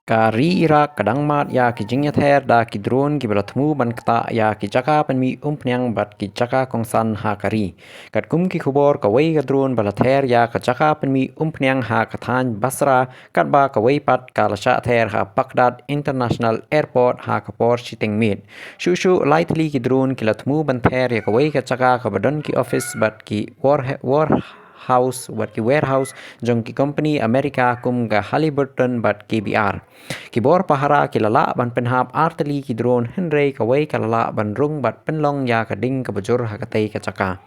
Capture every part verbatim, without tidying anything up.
Ka ri Iraq ka dang mad ïa ki jingïather da ki drone kiba la thmu ban ktah ïa ki jaka pynmih umphniang bad ki jaka kongsan ha ka ri. Katkum ki khubor, kawei ka drone ba la ther ïa ka jaka pynmih umphniang ha ka thaiñ Basra, katba kawei pat ka la shah ther ha Baghdad International Airport ha ka por shiteng miet. Shuh shuh lai tylli ki drone ki la thmu ban ther ïa kawei ka jaka kaba don ki office bad ki war, war house, bad ki warehouse jong ki company America kum ka Halliburton bad K B R. Ki bor pahara ki la lah ban pynhap ar tylli ki drone, hynrei kawei ka la lah ban rung bad pynlong ïa ka ding kaba jur ha katei ka jaka.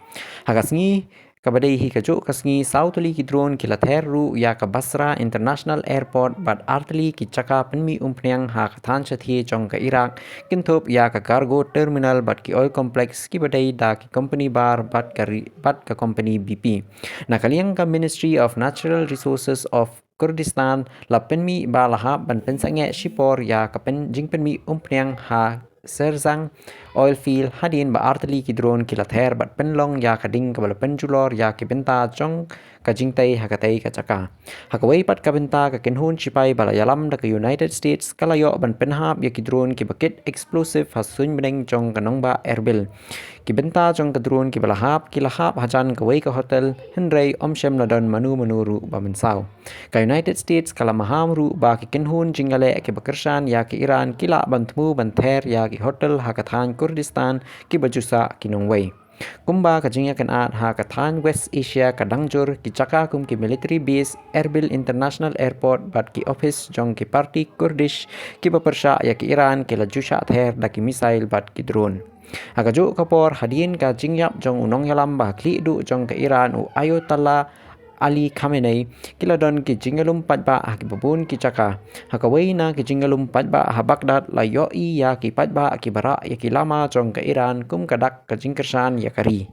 Ha ka sngi kaba dei hi kajuh ka sngi, saw tylli ki drone ki la ther ruh ïa ka Basra International Airport bad ar tylli ki jaka pynmih umphniang ha ka thaiñ shathie jong ka Iraq, kynthup ïa ka cargo terminal bad ki oil complex kiba dei da ki company bar bad ka ri, bad ka company B P. Na ka liang ka Ministry of Natural Resources of Kurdistan la pynmih ba la hap ban pynsangeh shipor ïa ka pyn, jingpynmih umphniang ha Serzang oil field hadien ba ar tylli ki drone ki la ther bad pynlong ïa ka ding kaba la pynjulor ïa ki bynta jong ka jingtei ha katei ka jaka. Ha kawei pat ka bynta, ka kynhun shipai ba la ïalam da ka United States ka la ïoh ban pynhap ïa ki drone kiba kit explosive ha suiñ bneng jong ka nongbah Erbil. Ki bynta jong ka drone kiba la hap ki la hap hajan kawei ka hotel, hynrei ym shym la don mano mano ruh ba mynsaw. Ka United States ka la maham ruh ba ki kynhun jingïaleh kiba kyrshan ïa ka Iran ki lah ban thmu ban ther ïa ki hotel ha ka thaiñ Kurdistan kiba ju sah ki nongwei. Kumba ka jingïakynad ha ka thaiñ West Asia ka dang jur, ki jaka kum ki military base, Erbil International Airport bad ki office jong ki party Kurdish kiba pyrshah ïa ka Iran ki la ju shah ther da ki missile bad ki drone. Ha kajuh ka por, hadien ka jingïap jong u nongïalam ba khlieh duh jong ka Iran, u Ayatollah Ali Khamenei, ki la don ki jingïalum paidbah ha kiba bun ki jaka. Ha kawei na ki jingïalum paidbah ha Baghdad la ïohi ïa ki paidbah kiba rah ïa ki lama jong ka Iran kum ka dak ka jingkyrshan ïa ka ri.